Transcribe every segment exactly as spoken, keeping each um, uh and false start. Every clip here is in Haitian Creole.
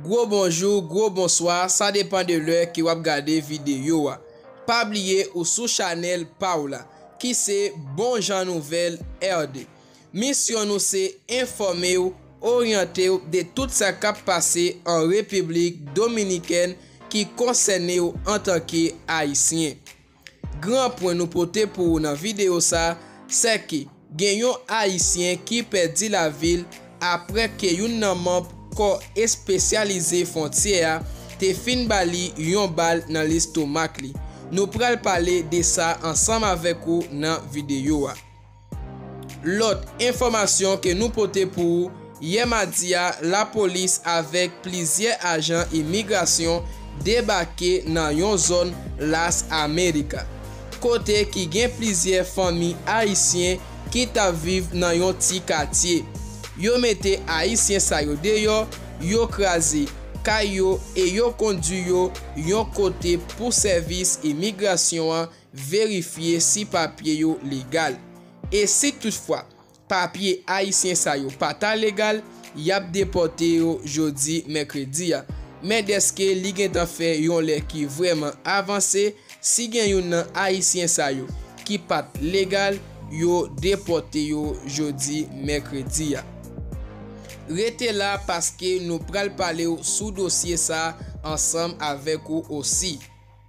Gwo bonjou, gwo bonswa, sa depann de lè ke w ap gade videyo a. Pa bliye ou sou chanèl pa w la, ki se Bon Jan Nouvèl R D. Misyon nou se enfòme w, oryante w de tout sa k ap pase an Repiblik Dominikèn ki konsène w antanke Ayisyen. Gran pwen nou pote pou ou nan videyo sa, se ke gen yon Ayisyen ki pèdi lavi l apre ke youn nan manm kò espesyalize fwontyè a te fin ba li yon bal nan lestomak li. Nou pral pale de sa ansanm avèk ou nan videyo a. Lòt enfòmasyon ke nou pote pou ou, yè madi a, lapolis avèk plizyè ajan imigrasyon debake nan yon zòn Las Americas, kote ki gen plizyè fanmi ayisyen ki t ap viv nan yon ti katye. Yo mete Ayisyen sa yo deyò, yo kraze kay yo e yo kondui yo yon kote pou sèvis imigrasyon an verifye si papye yo legal. E si toutfwa papye ayisyen sa yo pa ta legal, y ap depòte yo jodi mèkredi a. Men dèske li gentan fè yon lè ki vrèman avanse, si gen youn nan ayisyen sa yo ki pa t legal, yo depòte yo jodi mèkredi a. Rete la paske nou pral pale w sou dosye sa ansanm avèk ou osi.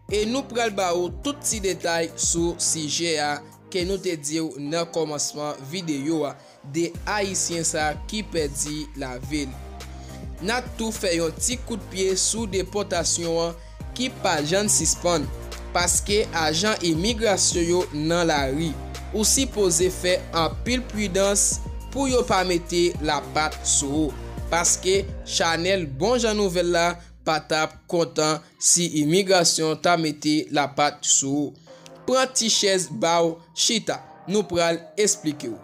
E nou pral ba ou tout ti detay sou sijè a ke nou te di w nan kòmansman videyo a, de Ayisyen sa ki pèdi lavi l. N ap tou fè yon ti kout pye sou depòtasyon an ki pa janm sispann, paske ajan imigrasyon yo nan lari. Ou sipoze fè anpil pridans pou yo pa mete lapat sou ou, paske chanèl Bon Jan Nouvèl la pa t ap kontan si imigrasyon ta mete lapat sou ou. Pran ti chèz ba w, chita, nou pral esplike w.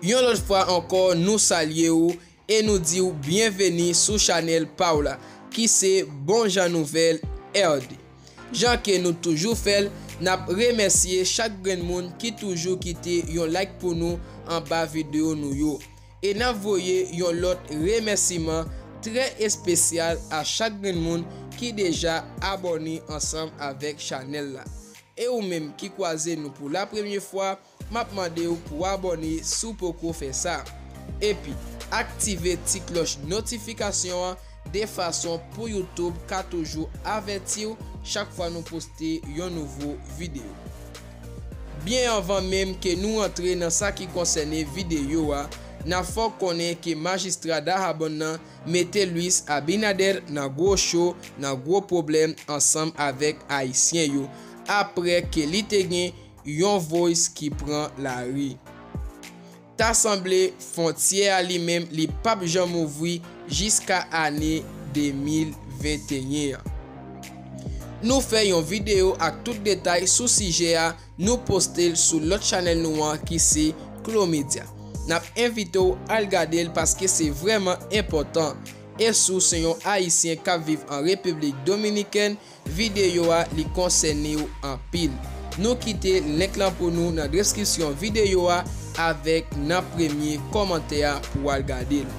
Yon lòt fwa ankò, nou salye w e nou di w byenveni sou chanèl pa w la, ki se Bon Jan Nouvèl R D. Jan ke nou toujou fè l, n ap remèsye chak grenn moun ki toujou kite yon like pou nou anba videyo nou yo. E n ap voye yon lòt remèsiman trè espesyal a chak grenn moun ki deja abòne ansanm avèk chanèl la. E ou menm ki kwaze nou pou la premye fwa, m ap mande w pou abòne si w poko fè sa. Epi, aktive ti klòch notifikasyon an de fason pou YouTube ka toujou avèti w chak fwa nou poste yon nouvo videyo. Byen anvan menm ke nou antre nan sa ki konsène videyo a, n ap fè w konnen ke majistra Dahabon nan mete Luis Abinader nan gwo cho, nan gwo pwoblèm ansanm avèk Ayisyen yo, apre ke li te gen yon voice ki pran lari. Ta sanble fwontyè a li menm li p ap janm ouvri jiska ane de mil venteyen an. Nou fè yon videyo ak tout detay sou sijè a, nou poste l sou lòt chanèl nou an ki se Clo Media. N ap envite w al gade l paske se vrèman enpòtan. E si w se yon Ayisyen k ap viv an Repiblik Dominikèn, videyo a li konsène w anpil. Nou kite link lan pou nou nan deskripsyon videyo a avèk nan premye kòmantè a pou w al gade l.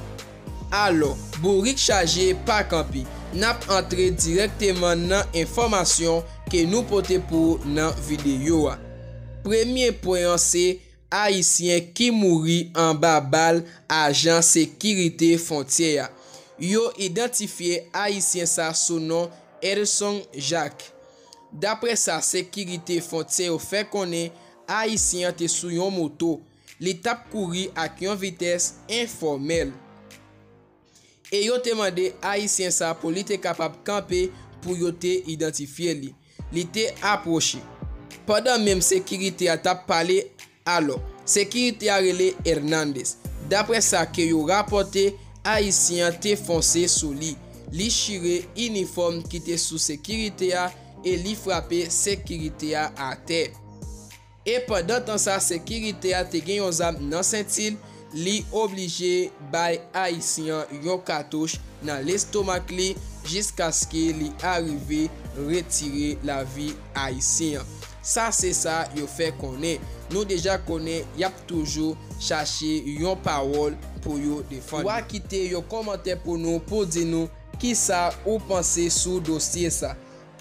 Alò, bourik chaje pa kanpe, n ap antre dirèkteman nan enfòmasyon ke nou pote pou w nan videyo a. Premye pwen an se Ayisyen ki mouri anba bal ajan sekirite fwontyè a. Yo idantifye Ayisyen sa sou non Elson Jacques. Daprè sa sekirite fwontyè yo fè konnen, Ayisyen an te sou yon moto. Li t ap kouri ak yon vitès enfòmèl. E yo te mande Ayisyen sa pou li te kapab kanpe pou yo te idantifye li. Li te apwoche. Pandan menm sekirite a t ap pale, alò, sekirite a rele Hernandez. Daprè sa ke yo rapòte, Ayisyen an te fonse sou li. Li chire inifòm ki te sou sekirite a e li frape sekirite a atè. E pandan tan sa, sekirite a te gen yon zam nan senti l, li oblije bay Ayisyen an yon katouch nan lestomak li, jiskaske li arive retire lavi ayisyen an. Sa se sa yo fè konnen. Nou deja konnen y ap toujou chache yon pawòl pou yo defann. W a kite yon kòmantè pou nou pou di nou kisa ou panse sou dosye sa.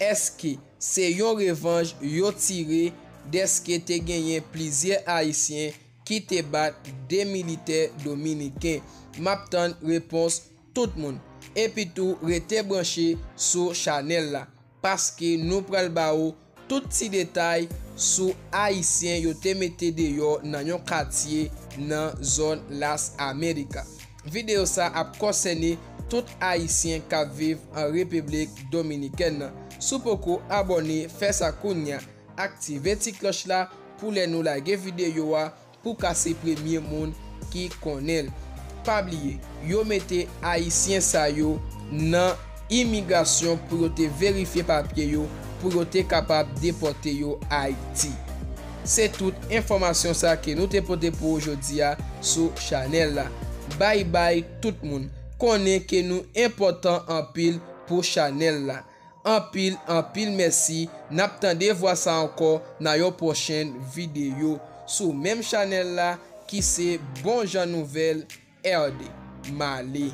Èske se yon revanj yo tire dèske te genyen plizyè ayisyen ki te bat de militè dominiken? M ap tann repons tout moun. Epitou rete branche sou chanèl la, paske nou pral ba ou tout ti detay sou ayisyen yo te mete deyò nan yon katye nan zòn Las Americas. Videyo sa ap konsène tout ayisyen k ap viv an Repiblik Dominikèn nan. Si w poko abòne, fè sa kounye a. Aktive ti klòch la pou lè nou lage videyo a pou ka se premye moun ki konnen l. Pa bliye, yo mete ayisyen sa yo nan imigrasyon pou yo te verifye papye yo pou yo te kapab depòte yo Ayiti. Se tout enfòmasyon sa ke nou te pote pou ou jodi a sou chanèl la. Bay bay tout moun. Konnen ke nou enpòtan anpil pou chanèl la. Anpil, anpil mèsi. N ap tande vwa sa ankò nan yon pwochèn videyo sou menm chanèl la ki se Bon Jan Nouvèl R D. M ale.